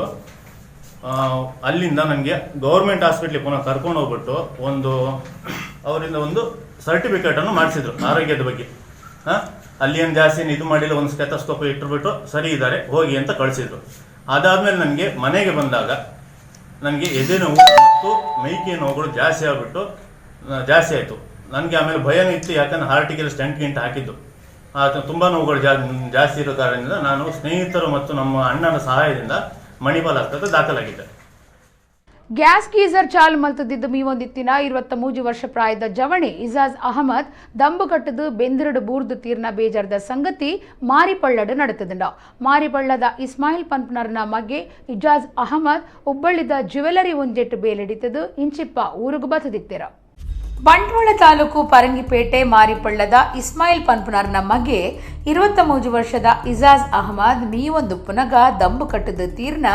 ಅಲ್ಲಿಂದ ನನಗೆ ಗೌರ್ಮೆಂಟ್ ಹಾಸ್ಪಿಟ್ಲಿಗೆ ಪುನಃ ಕರ್ಕೊಂಡು ಹೋಗ್ಬಿಟ್ಟು ಒಂದು ಅವರಿಂದ ಒಂದು ಸರ್ಟಿಫಿಕೇಟನ್ನು ಮಾಡಿಸಿದ್ರು ಆರೋಗ್ಯದ ಬಗ್ಗೆ. ಹಾಂ, ಅಲ್ಲಿ ಏನು ಜಾಸ್ತಿ ಏನು ಇದು ಮಾಡಿಲ್ಲ, ಒಂದು ಸ್ಟೆಥೋಸ್ಕೋಪ್ ಇಟ್ಟುಬಿಟ್ಟು ಸರಿ ಇದ್ದಾರೆ ಹೋಗಿ ಅಂತ ಕಳಿಸಿದ್ರು. ಅದಾದಮೇಲೆ ನನಗೆ ಮನೆಗೆ ಬಂದಾಗ ನನಗೆ ಎದೆ ನೋವು ಮತ್ತು ಮೈಕೆ ನೋವುಗಳು ಜಾಸ್ತಿ ಆಗಿಬಿಟ್ಟು ಜಾಸ್ತಿ ಆಯಿತು ನನಗೆ. ಆಮೇಲೆ ಭಯನೂ ಇತ್ತು, ಯಾಕಂದರೆ ಹಾರ್ಟಿಗೆಲ್ಲ ಸ್ಟಂಟ್ ಗಿಂಟ್ ಹಾಕಿದ್ದು, ತುಂಬ ನೋವುಗಳು ಜಾಸ್ತಿ ಇರೋ ಕಾರಣದಿಂದ ನಾನು ಸ್ನೇಹಿತರು ಮತ್ತು ನಮ್ಮ ಅಣ್ಣನ ಸಹಾಯದಿಂದ ಮಣಿಪಾಲ್ ಆಸ್ಪತ್ರೆ ದಾಖಲಾಗಿದ್ದೆ. ಗ್ಯಾಸ್ ಗೀಸರ್ ಚಾಲು ಮಲ್ತದಿದ್ದು ಮೀವೊಂದಿತ್ತಿನ 23 ವರ್ಷ ಪ್ರಾಯದ ಜವಣಿ ಇಜಾಜ್ ಅಹಮದ್ ದಂಬು ಕಟ್ಟದು ಬೆಂದಿರಡು ಬೂರ್ದು ತೀರ್ನ ಬೇಜಾರದ ಸಂಗತಿ ಮಾರಿಪಳ್ಳಡು ನಡೆತದಂಡ. ಮಾರಿಪಳ್ಳದ ಇಸ್ಮಾಯಿಲ್ ಪಂಪ್ನರ್ನ ಮಗೆ ಇಜಾಜ್ ಅಹಮದ್ ಹುಬ್ಬಳ್ಳಿದ ಜ್ಯುವೆಲರಿ ಒಂಜೆಟ್ಟು ಬೇಲಿಡಿತದು ಇಂಚಿಪ್ಪ ಊರುಗು ಬತದಿತ್ತಿರ. Bantwal taluk Farangipete ಮಾರಿಪಳ್ಳದ ಇಸ್ಮಾಯಿಲ್ ಪನ್ಪುನಾರ್ನ ಮಗೆ 23 ವರ್ಷದ ಇಜಾಜ್ ಅಹಮದ್ ಮೀವೊಂದು ಪುನಗ ದಂಬು ಕಟ್ಟದ ತೀರ್ನ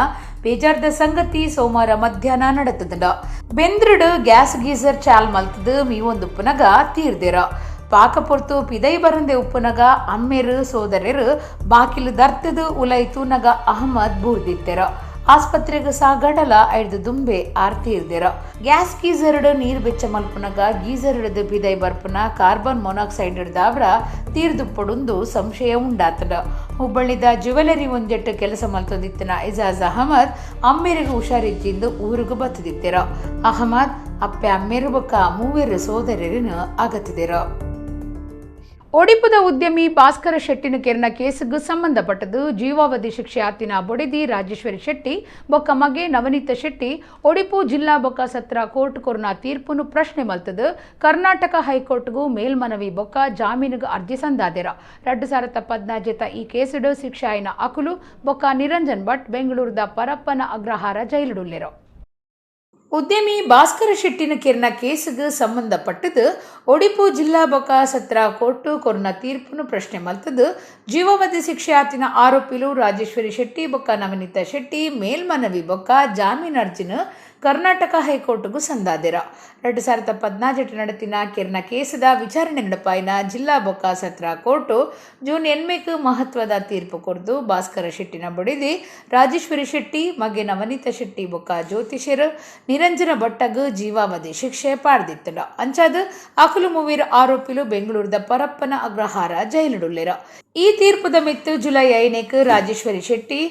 ಬೇಜಾರ್ದ ಸಂಗತಿ ಸೋಮವಾರ ಮಧ್ಯಾಹ್ನ ನಡತದ. ಬೆಂದ್ರಡು ಗ್ಯಾಸ್ ಗೀಸರ್ ಚಾಲ್ ಮಲ್ತದು ಮೀವೊಂದು ಪುನಗ ತೀರ್ದಿರ. ಪಾಕ ಪೊರ್ತು ಪಿದೈ ಬರಂದೆ ಉಪ್ಪುನಗ ಅಮ್ಮೆರು ಸೋದರರು ಬಾಕಿಲು ದರ್ತದು ಉಲೈ ತೂನಗ ಅಹಮದ್ ಬೂರ್ದಿತ್ತೆರ. ಆಸ್ಪತ್ರೆಗೆ ಸಾಗಡಲ ಐದು ದುಂಬೆ ಆರ್ತಿ ಇರ್ದಿರ. ಗ್ಯಾಸ್ ಗೀಸರ್ಡ್ ನೀರು ಬೆಚ್ಚ ಮಲ್ಪುನಗ ಗೀಸರ್ ಹಿಡಿದು ಬಿದೈ ಬರ್ಪುನ ಕಾರ್ಬನ್ ಮೊನಾಕ್ಸೈಡ್ ಹಿಡ್ದಾವ್ರ ತೀರ್ದುಪ್ಪಡುಂದು ಸಂಶಯ ಉಂಡಾತದ. ಹುಬ್ಬಳ್ಳಿದ ಜ್ಯುವೆಲರಿ ಒಂಜೆಟ್ಟು ಕೆಲಸ ಮಲ್ತೊಂದಿತ್ತಿನ ಇಜಾಜ್ ಅಹಮದ್ ಅಮ್ಮೆರಿಗೆ ಹುಷಾರಿಜ್ಜಿಂದು ಊರಿಗೆ ಬತ್ತದಿತ್ತೆರ. ಅಹಮದ್ ಅಪ್ಪೆ ಅಮ್ಮೆರು ಬೊಕ್ಕ ಮೂವೆರು ಸೋದರರಿನ ಅಗತ್ತಿದಿರ. ಒಡಿಪುದ ಉದ್ಯಮಿ ಭಾಸ್ಕರ ಶೆಟ್ಟಿನ ಕೆರ್ನ ಕೇಸುಗೂ ಸಂಬಂಧಪಟ್ಟದು ಜೀವಾವಧಿ ಶಿಕ್ಷೆ ಆತಿನ ಬೊಡಿದಿ ರಾಜೇಶ್ವರಿ ಶೆಟ್ಟಿ ಬೊಕ್ಕ ಮಗೆ ನವನೀತ ಶೆಟ್ಟಿ ಒಡಿಪು ಜಿಲ್ಲಾ ಬೊಕ್ಕ ಸತ್ರ ಕೋರ್ಟ್ ಕೊರ್ನ ತೀರ್ಪುನು ಪ್ರಶ್ನೆ ಮಲ್ತದು ಕರ್ನಾಟಕ ಹೈಕೋರ್ಟ್ಗೂ ಮೇಲ್ಮನವಿ ಬೊಕ್ಕ ಜಾಮೀನುಗೂ ಅರ್ಜಿ ಸಂದಾದಿರ. 2014 ಈ ಕೇಸುಡು ಶಿಕ್ಷೆ ಆಯಿನ ಅಕುಲು ಬೊಕ್ಕ ನಿರಂಜನ್ ಭಟ್ ಬೆಂಗಳೂರದ ಪರಪ್ಪನ ಅಗ್ರಹಾರ ಜೈಲುಡುಲ್ಲೆರು. ಉದ್ಯಮಿ ಭಾಸ್ಕರ ಶೆಟ್ಟಿನ ಕೆರ್ನ ಕೇಸುಗೂ ಸಂಬಂಧಪಟ್ಟದು ಒಡಿಪು ಜಿಲ್ಲಾ ಬೊಕ್ಕ ಸತ್ರ ಕೋರ್ಟು ಕೊರ್ನ ತೀರ್ಪುನು ಪ್ರಶ್ನೆ ಮಲ್ತದು ಜೀವಾವಧಿ ಶಿಕ್ಷೆ ಆತಿನ ಆರೋಪಿಲು ರಾಜೇಶ್ವರಿ ಶೆಟ್ಟಿ ಬೊಕ್ಕ ನವನೀತ ಶೆಟ್ಟಿ ಮೇಲ್ಮನವಿ ಬೊಕ್ಕ ಜಾಮೀನು ಅರ್ಜಿನ ಕರ್ನಾಟಕ ಹೈಕೋರ್ಟ್ಗೂ ಸಂದಾದಿರ. 2014 ನಡತಿನ ಕೆರ್ನ ಕೇಸದ ವಿಚಾರಣೆ ನಡಪಾಯಿನ ಜಿಲ್ಲಾ ಬೊಕ್ಕ ಸತ್ರ ಕೋರ್ಟು ಜೂನ್ 8 ಮಹತ್ವದ ತೀರ್ಪು ಕೊರ್ದು ಭಾಸ್ಕರ ಶೆಟ್ಟಿನ ಬೊಡಿದಿ ರಾಜೇಶ್ವರಿ ಶೆಟ್ಟಿ ಮಗೆ ನವನೀತ ಶೆಟ್ಟಿ ಬೊಕ್ಕ ಜ್ಯೋತಿಷರು ನಿರಂಜನ ಭಟ್ಟಗ್ ಜೀವಾವಧಿ ಶಿಕ್ಷೆ ಪಾಡ್ದಿತ್ತಂಡ. ಅಂಚಾದ ಅಕುಲು ಮೂವೀರ್ ಆರೋಪಿಲು ಬೆಂಗಳೂರದ ಪರಪ್ಪನ ಅಗ್ರಹಾರ ಜೈಲುಡುಲ್ಲೆರ. ಈ ತೀರ್ಪುದ ಮಿತ್ತು ಜುಲೈ 5 ರಾಜೇಶ್ವರಿ ಶೆಟ್ಟಿ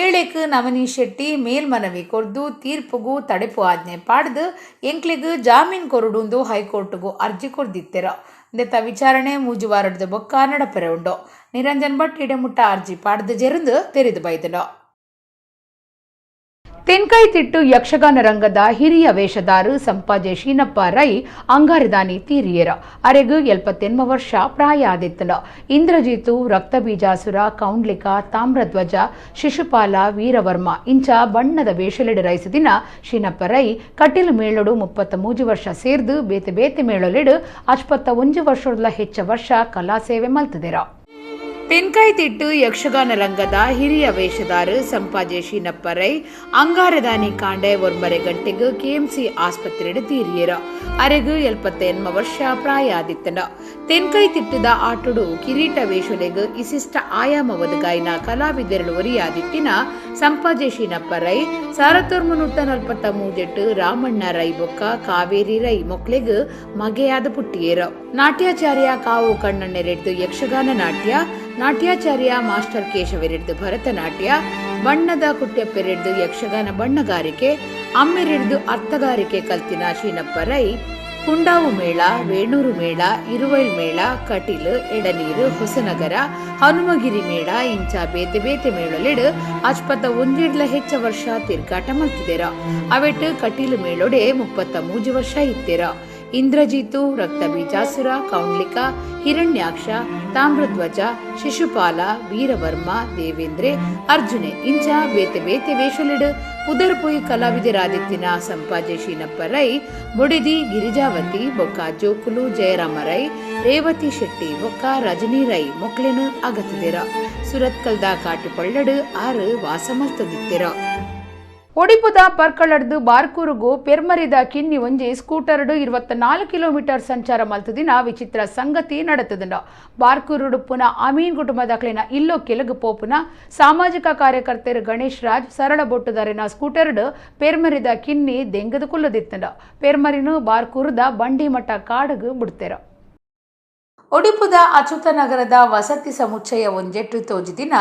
7 ನವನೀತ್ ಶೆಟ್ಟಿ ಮೇಲ್ಮನವಿ ಕೊರ್ದು ತೀರ್ಪುಗೂ ತಡೆಪು ಆಜ್ಞೆ ಪಾಡ್ದು ಎಂಕ್ಲೆಗ್ ಜಾಮೀನ್ ಕೊರಡುಂದು ಹೈಕೋರ್ಟ್ಗೂ ಅರ್ಜಿ ಕೊರ್ದಿತ್ತೆರ. ದೆತ್ತ ವಿಚಾರಣೆ 3 ವಾರದ ಬೊಕ್ಕ ನಡಪರೆ ಉಂಡು. ನಿರಂಜನ್ ಭಟ್ ಇಡೆಮುಟ್ಟ ಅರ್ಜಿ ಪಾಡ್ದು ಜೆರಂದು ತೆರೆದು ಬೈದನು. ತೆನ್ಕಾಯಿತಿಟ್ಟು ಯಕ್ಷಗಾನ ರಂಗದ ಹಿರಿಯ ವೇಷಧಾರು ಸಂಪಾಜೆ ಶೀನಪ್ಪ ರೈ ಅಂಗಾರದಾನಿ ತೀರಿಯರ. ಅರೆಗು 78 ವರ್ಷ ಪ್ರಾಯ ಆದಿತ್ತನ. ಇಂದ್ರಜಿತು, ರಕ್ತಬೀಜಾಸುರ, ಕೌಂಡ್ಲಿಕ, ತಾಮ್ರಧ್ವಜ, ಶಿಶುಪಾಲ, ವೀರವರ್ಮ ಇಂಚ ಬಣ್ಣದ ವೇಷಲೆಡು ರೈಸದಿನ ಶೀನಪ್ಪ ರೈ ಕಟಿಲು ಮೇಳಡು 33 ವರ್ಷ ಸೇರ್ದು ಬೇತೆ ಬೇತೆ ಮೇಳಲೆಡು 51 ವರ್ಷದ ಹೆಚ್ಚ ವರ್ಷ ಕಲಾ ಸೇವೆ ಮಲ್ತದಿರ. ತೆನ್ಕಾಯಿತಿಟ್ಟು ಯಕ್ಷಗಾನ ರಂಗದ ಹಿರಿಯ ವೇಷಧಾರು ಸಂಪಾಜೆ ಶೀನಪ್ಪ ರೈ ಅಂಗಾರದಾನಿ ಕಾಂಡೆ 9 ಗಂಟೆಗೆ ಕೆಎಂಸಿ ಆಸ್ಪತ್ರೆಡು ತೀರಿಯರ. ಅರೆಗು 78 ವರ್ಷ ಪ್ರಾಯ ಆದಿತ್ತನ. ತೆನ್ಕಾಯಿತಿಟ್ಟದ ಆಟಡು ಕಿರೀಟ ವೇಷಲೆಗ್ ಇಸಿಷ್ಟ ಆಯಾಮ ಒದಗಾಯಿನ ಕಲಾವಿದೆರಳು ಒರಿಯಾದಿತ್ತಿನ ಸಂಪಾಜೆ ಶೀನಪ್ಪ ರೈ 1943 ರಾಮಣ್ಣ ರೈ ಬೊಕ್ಕ ಕಾವೇರಿ ರೈ ಮೊಕ್ಲೆಗ್ ಮಗೆಯಾದ ಪುಟ್ಟಿಯೇರ. ನಾಟ್ಯಾಚಾರ್ಯ ಕಾವು ಕಣ್ಣಣ್ಣೆರೆಡ್ದು ಯಕ್ಷಗಾನ ನಾಟ್ಯ, ನಾಟ್ಯಾಚಾರ್ಯ ಮಾಸ್ಟರ್ ಕೇಶವರೆಡ್ದು ಭರತನಾಟ್ಯ, ಬಣ್ಣದ ಕುಟ್ಯಪ್ಪೆರೆಡ್ದು ಯಕ್ಷಗಾನ ಬಣ್ಣಗಾರಿಕೆ, ಅಮ್ಮೆರೆಡ್ದು ಅರ್ಥಗಾರಿಕೆ ಕಲ್ತಿನ ಶೀನಪ್ಪ ರೈ ಕುಂಡಾವು ಮೇಳ, ವೇಣೂರು ಮೇಳ, ಇರುವೈಲ್ ಮೇಳ, ಕಟೀಲು, ಎಡನೀರು, ಹೊಸನಗರ, ಹನುಮಗಿರಿ ಮೇಳ ಇಂಚ ಬೇತೆ ಬೇತೆ ಮೇಳಲೆಡು 51 ಹೆಚ್ಚ ವರ್ಷ ತಿರ್ಗಾಟ ಮಲ್ತಿದೆರ. ಅವೆಟ್ಟು ಕಟೀಲು ಮೇಳೊಡೆ 33 ವರ್ಷ ಇತ್ತೆರ. ಇಂದ್ರಜಿತು, ರಕ್ತಬೀಜಾಸುರ, ಕೌಂಡ್ಲಿಕ, ಹಿರಣ್ಯಾಕ್ಷ, ತಾಮ್ರಧ್ವಜ, ಶಿಶುಪಾಲ, ವೀರವರ್ಮ, ದೇವೇಂದ್ರೆ, ಅರ್ಜುನೆ ಇಂಚ ಬೇತೆ ಬೇತೆ ವೇಷಲಿಡು ಪುದರ್ಪೊಯ್ ಕಲಾವಿದರಾದಿತ್ತಿನ ಸಂಪಾಜೆ ಶೀನಪ್ಪ ರೈ ಬೊಡಿದಿ ಗಿರಿಜಾವತಿ ಬೊಕ್ಕ ಜೋಕುಲು ಜಯರಾಮ ರೈ, ರೇವತಿ ಶೆಟ್ಟಿ ಬೊಕ್ಕ ರಜನಿ ರೈ ಮೊಕ್ಲೆನು ಅಗತದಿರ. ಸುರತ್ಕಲ್ದ ಕಾಟಿಪಳ್ಳಡು 6 ವಾಸ ಮಲ್ತದಿತ್ತಿರ. ಒಡಿಪುದ ಪರ್ಕಳಡ್ದು ಬಾರ್ಕೂರುಗು ಪೆರ್ಮರಿದ ಕಿನ್ನಿ ಒಂಜಿ ಸ್ಕೂಟರ್ಡು 24 ಕಿಲೋಮೀಟರ್ ಸಂಚಾರ ಮಲ್ತದಿನ ವಿಚಿತ್ರ ಸಂಗತಿ ನಡತದಂಡ. ಬಾರ್ಕೂರುಡು ಪುನ ಅಮೀನ್ ಕುಟುಂಬದಕ್ಲಿನ ಇಲ್ಲೋ ಕೆಲಗು ಪೋಪುನ ಸಾಮಾಜಿಕ ಕಾರ್ಯಕರ್ತರು ಗಣೇಶ್ ರಾಜ್ ಸರಳ ಬೊಟ್ಟುದಾರಿನ ಸ್ಕೂಟರ್ಡು ಪೆರ್ಮರಿದ ಕಿನ್ನಿ ದೆಂಗದ ಕುಲ್ಲದಿತ್ತಂಡ. ಪೆರ್ಮರಿನು ಬಾರ್ಕೂರುದ ಬಂಡಿಮಠ ಕಾಡಗು ಬಿಡ್ತೇರ. ಒಡಿಪುದ ಅಚ್ಯುತನಗರದ ವಸತಿ ಸಮುಚ್ಚಯ ಒಂಜೆಟ್ಟು ತೋಜಿದಿನ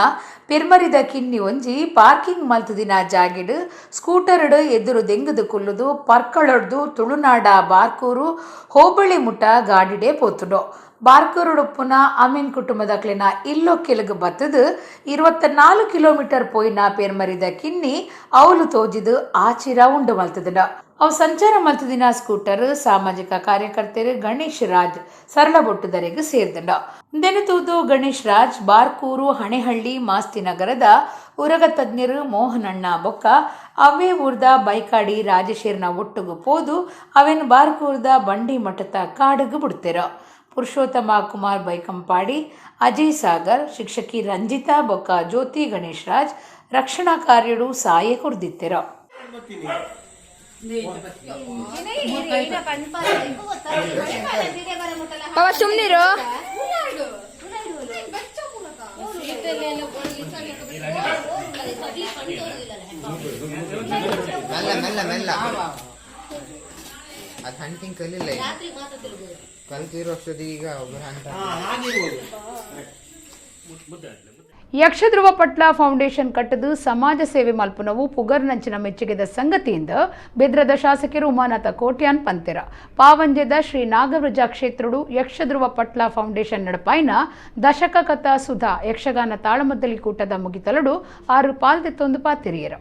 ಪೆರ್ಮರಿದ ಕಿನ್ನಿ ಒಂಜಿ ಪಾರ್ಕಿಂಗ್ ಮಲ್ತದಿನ ಜಾಗಿಡು ಸ್ಕೂಟರ್ಡು ಎದುರು ದೆಂಗದು ಕುಲ್ಲುದು ಪರ್ಕಳೊಡ್ದು ತುಳುನಾಡ ಬಾರ್ಕೂರು ಹೋಬಳಿ ಮುಟ್ಟ ಗಾಡಿಡೆ ಪೋತುಂಡು. ಬಾರ್ಕೂರುಡುಪ್ಪುನ ಅಮೀನ್ ಕುಟುಂಬದಕ್ಲೆನ ಇಲ್ಲೊಕ್ಕೆಲುಗು ಬತ್ತದು 24 ಕಿಲೋಮೀಟರ್ ಪೋಯಿನ ಪೇರ್ಮರಿದ ಕಿನ್ನಿ ಅವಲು ತೋಜಿದು ಆಚಿರ ಉಂಡು ಮಲ್ತದುಂಡ. ಅವು ಸಂಚಾರ ಮಲ್ತದಿನ ಸ್ಕೂಟರ್ ಸಾಮಾಜಿಕ ಕಾರ್ಯಕರ್ತರು ಗಣೇಶ್ ರಾಜ್ ಸರಳ ಬೊಟ್ಟುದರೆಗ್ ಸೇರ್ದುಂಡ. ತೂದು ಗಣೇಶ್ ರಾಜ್ ಬಾರ್ಕೂರು ಹಣೆಹಳ್ಳಿ ಮಾಸ್ತಿ ನಗರದ ಉರಗ ತಜ್ಞರು ಮೋಹನಣ್ಣ ಬೊಕ್ಕ ಅವೇ ಊರ್ದ ಬೈಕಾಡಿ ರಾಜಶೇರ್ನ ಒಟ್ಟುಗು ಪೋದು ಅವೇನು ಬಾರ್ಕೂರ್ದ ಬಂಡಿ ಮಠದ ಕಾಡುಗು ಬಿಡ್ತಿರ. ಪುರುಷೋತ್ತಮ ಕುಮಾರ್ ಬೈಕಂಪಾಡಿ, ಅಜಯ್ ಸಾಗರ್, ಶಿಕ್ಷಕಿ ರಂಜಿತಾ ಬೊಕ್ಕ ಜ್ಯೋತಿ ಗಣೇಶ್ ರಾಜ್ ರಕ್ಷಣಾ ಕಾರ್ಯಡು ಸಾಯ ಕೊರ್ದಿತ್ತಿರ. ಸುಮ್ನಿರು. ಮೆಲ್ಲ ಮೆಲ್ಲ ಮೆಲ್ಲ ಅದು ಹಂಟಿಂಗ್ ಕಲಿಲ್ಲ, ಕಲ್ತಿರೋ ಅಷ್ಟೊತ್ತಿಗೆ ಈಗ ಒಬ್ಬರು ಹಂಟ. ಯಕ್ಷಧ್ರುವ ಪಟ್ಲ ಫೌಂಡೇಶನ್ ಕಟ್ಟದು ಸಮಾಜ ಸೇವೆ ಮಲ್ಪುನವು ಪುಗರ್ನಂಚಿನ ಮೆಚ್ಚುಗೆದ ಸಂಗತಿಯಿಂದ ಬೆದ್ರದ ಶಾಸಕರು ಉಮಾನಾಥ ಕೋಟ್ಯಾನ್ ಪಂತೆರ. ಪಾವಂಜೆದ ಶ್ರೀ ನಾಗವೃಜ ಕ್ಷೇತ್ರಡು ಯಕ್ಷಧ್ರುವ ಪಟ್ಲ ಫೌಂಡೇಶನ್ ನಡಪಾಯಿನ ದಶಕ ಕಥಾ ಸುಧಾ ಯಕ್ಷಗಾನ ತಾಳಮದ್ದಲಿ ಕೂಟದ ಮುಗಿತಲಡು 6 ಪಾಲ್ದೆತ್ತೊಂದು ಪಾತಿರಿಯರು.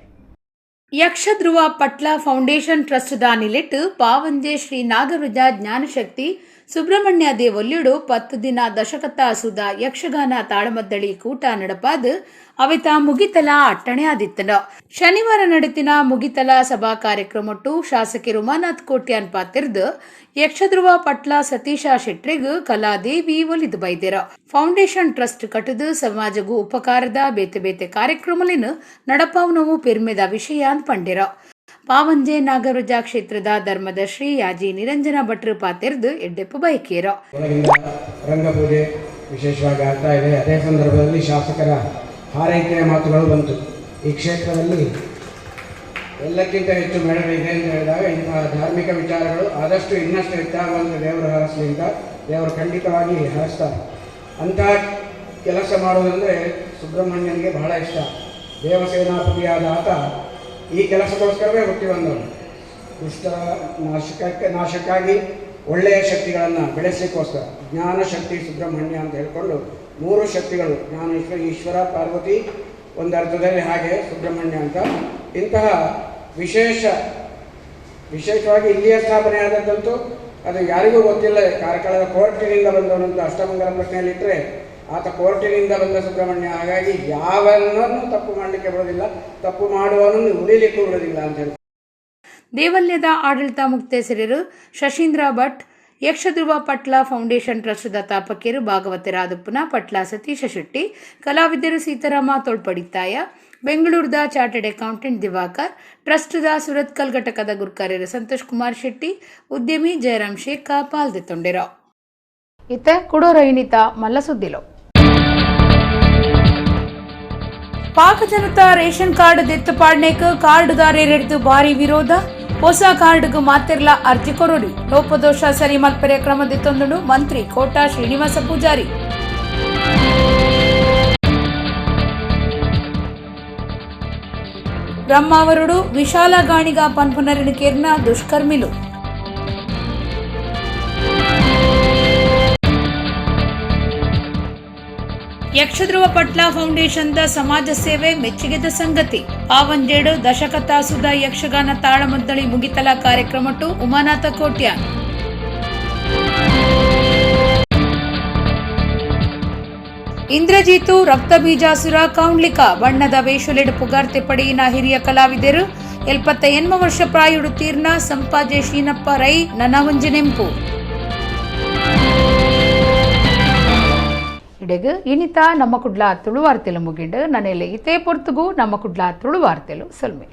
ಯಕ್ಷಧ್ರುವ ಪಟ್ಲ ಫೌಂಡೇಶನ್ ಟ್ರಸ್ಟ್ ದ ನಿಲೆಟ್ ಪಾವಂಜೆ ಶ್ರೀ ನಾಗವೃಜ ಜ್ಞಾನಶಕ್ತಿ ಸುಬ್ರಹ್ಮಣ್ಯ ದೇವೊಲ್ಯುಡು 10 ದಿನ ದಶಕತಾ ಸುಧಾ ಯಕ್ಷಗಾನ ತಾಳಮದ್ದಳಿ ಕೂಟ ನಡಪಾದ್ ಅವಿತ ಮುಗಿತಲ ಅಟ್ಟಣೆ ಆದಿತ್ತನ. ಶನಿವಾರ ನಡೆತಿನ ಮುಗಿತಲ ಸಭಾ ಕಾರ್ಯಕ್ರಮಟ್ಟು ಶಾಸಕಿ ಉಮಾನಾಥ್ ಕೋಟ್ಯಾನ್ ಪಾತಿರ್ದು ಯಕ್ಷಧ್ರುವ ಪಟ್ಲ ಸತೀಶ ಶೆಟ್ರಿಗ್ ಕಲಾದೇವಿ ಒಲಿದು ಬೈದಿರ. ಫೌಂಡೇಶನ್ ಟ್ರಸ್ಟ್ ಕಟ್ಟದು ಸಮಾಜಗೂ ಉಪಕಾರದ ಬೇತೆ ಬೇತೆ ಕಾರ್ಯಕ್ರಮಲಿನ ನಡಪಾವನವು ಪೆರ್ಮೆದ ವಿಷಯ ಅಂದ್ ಪಂಡಿರ. ಪಾವಂಜೆ ನಾಗರಜ ಕ್ಷೇತ್ರದ ಧರ್ಮದರ್ಶಿ ಯಾಜಿ ನಿರಂಜನ ಭಟ್ರು ಪಾತಿರ್ದು ಎಡ್ಡೆಪ್ಪು ಬಯಕೇರ. ರಂಗಪೂಜೆ ವಿಶೇಷವಾಗಿ ಆಗ್ತಾ ಇದೆ. ಅದೇ ಸಂದರ್ಭದಲ್ಲಿ ಶಾಸಕರ ಹಾರೈಕೆಯ ಮಾತುಗಳು ಬಂತು. ಈ ಕ್ಷೇತ್ರದಲ್ಲಿ ಎಲ್ಲಕ್ಕಿಂತ ಹೆಚ್ಚು ಮೇಳಗಳಿದೆ ಅಂತ ಹೇಳಿದಾಗ ಇಂತಹ ಧಾರ್ಮಿಕ ವಿಚಾರಗಳು ಆದಷ್ಟು ಇನ್ನಷ್ಟು ಹೆಚ್ಚಾಗುವಂಥ ದೇವರು ಹರಸಲಿ ಅಂತ ದೇವರು ಖಂಡಿತವಾಗಿ ಹರಸ್ತಾರೆ. ಅಂತಹ ಕೆಲಸ ಮಾಡುವುದಂದರೆ ಸುಬ್ರಹ್ಮಣ್ಯನಿಗೆ ಬಹಳ ಇಷ್ಟ. ದೇವಸೇನಾಪತಿಯಾದ ಆತ ಈ ಕೆಲಸಕ್ಕೋಸ್ಕರವೇ ಹುಟ್ಟಿ ಬಂದವನು. ದುಷ್ಟ ನಾಶಕ್ಕಾಗಿ ಒಳ್ಳೆಯ ಶಕ್ತಿಗಳನ್ನು ಬೆಳೆಸಲಿಕ್ಕೋಸ್ಕರ ಜ್ಞಾನಶಕ್ತಿ ಸುಬ್ರಹ್ಮಣ್ಯ ಅಂತ ಹೇಳಿಕೊಂಡು 3 ಶಕ್ತಿಗಳು, ಜ್ಞಾನೇಶ್ವರ, ಈಶ್ವರ, ಪಾರ್ವತಿ, ಒಂದು ಅರ್ಥದಲ್ಲಿ ಹಾಗೆ ಸುಬ್ರಹ್ಮಣ್ಯ ಅಂತ. ಇಂತಹ ವಿಶೇಷವಾಗಿ ಇಲ್ಲಿಯ ಸ್ಥಾಪನೆ ಆದದ್ದಂತೂ ಅದು ಯಾರಿಗೂ ಗೊತ್ತಿಲ್ಲ. ಕಾರ್ಕಳದ ಕೋರ್ಟಿನಿಂದ ಬಂದವನಂತ ಅಷ್ಟಮಂಗಲ ಪ್ರಶ್ನೆಯಲ್ಲಿಟ್ಟರೆ ಆತ ಕೋರ್ಟಿನಿಂದ ಬಂದ ಸುಬ್ರಹ್ಮಣ್ಯ. ಹಾಗಾಗಿ ಯಾವನ್ನೂ ತಪ್ಪು ಮಾಡಲಿಕ್ಕೆ ಬಿಡೋದಿಲ್ಲ, ತಪ್ಪು ಮಾಡುವವನನ್ನು ಉಳಿಲಿಕ್ಕೂ ಬಿಡೋದಿಲ್ಲ ಅಂತ ಹೇಳಿ. ದೇವಲ್ಯದ ಆಡಳಿತ ಮುಕ್ತೇಸರರು ಶಶೀಂದ್ರ ಭಟ್, ಯಕ್ಷಧ್ರುವ ಪಟ್ಲ ಫೌಂಡೇಶನ್ ಟ್ರಸ್ಟ್ದ ತಾಪಕರು ಭಾಗವತರಾದಪ್ಪನ ಪಟ್ಲ ಸತೀಶ ಶೆಟ್ಟಿ, ಕಲಾವಿದರು ಸೀತಾರಾಮ ತೋಳ್ಪಡಿತ್ತಾಯ, ಬೆಂಗಳೂರದ ಚಾರ್ಟರ್ಡ್ ಅಕೌಂಟೆಂಟ್ ದಿವಾಕರ್, ಟ್ರಸ್ಟ್ದ ಸುರತ್ಕಲ್ ಘಟಕದ ಗುರ್ಕಾರ್ಯರು ಸಂತೋಷ್ ಕುಮಾರ್ ಶೆಟ್ಟಿ, ಉದ್ಯಮಿ ಜಯರಾಮ್ ಶೇಖ ಪಾಲ್ದೆತ್ತೊಂಡೆರು. ಇತ್ತ ಕುಡೋರೈನಿತ ಮಲ್ಲ ಸುದ್ದಿಲು. ಪಾಕ ಜನತಾ ರೇಷನ್ ಕಾರ್ಡ್ ದೆತ್ತು ಪಾಡ್ನೇಕ್ ಕಾರ್ಡುದಾರರೆಡ್ದು ಭಾರಿ ವಿರೋಧ. ಹೊಸ ಕಾರ್ಡ್ಗ್ ಮಾತಿರ್ಲ ಅರ್ಜಿ ಕೊರೊಡಿ. ಲೋಪದೋಷ ಸರಿ ಮಲ್ಪೆರೆ ಕ್ರಮ ದೆತ್ತೊಂದುಂಡು ಮಂತ್ರಿ ಕೋಟಾ ಶ್ರೀನಿವಾಸ ಪೂಜಾರಿ. ಬ್ರಹ್ಮಾವರುಡು ವಿಶಾಲ ಗಾಣಿಗ ಪನ್ಪುನರಿನ ಕೇರ್ನ ದುಷ್ಕರ್ಮಿಲು. ಯಕ್ಷಧ್ರುವ ಪಟ್ಲ ಫೌಂಡೇಶನ್ದ ಸಮಾಜ ಸೇವೆ ಮೆಚ್ಚುಗೆದ ಸಂಗತಿ. ಪಾವಂಜೇಡು ದಶಕತಾಸುದ ಯಕ್ಷಗಾನ ತಾಳಮದ್ದಳಿ ಮುಗಿತಲ ಕಾರ್ಯಕ್ರಮಟ್ಟು ಉಮಾನಾಥ ಕೋಟ್ಯಾನ್. ಇಂದ್ರಜೀತು ರಕ್ತಬೀಜಾಸುರ ಕೌಂಡ್ಲಿಕ ಬಣ್ಣದ ವೇಷಲೆಡು ಪುಗಾರ್ತೆ ಪಡೆಯಿನ ಹಿರಿಯ ಕಲಾವಿದರು 78 ವರ್ಷ ಪ್ರಾಯುಡು ತೀರ್ನ ಸಂಪಾಜೆ ಶೀನಪ್ಪ ರೈ ನನವಂಜನೆಂಪು. ಇಡೆಗ್ ಇನಿತ ನಮ್ಮ ಕುಡ್ಲ ತುಳುವಾರ್ತೆಲು ಮುಗಿಂಡು ನನೆಲೆ ಇತೇ ಪೊರ್ತುಗು ನಮ್ಮ ಕುಡ್ಲ ತುಳುವಾರ್ತೆಲು ಸೊಲ್ಮೆ.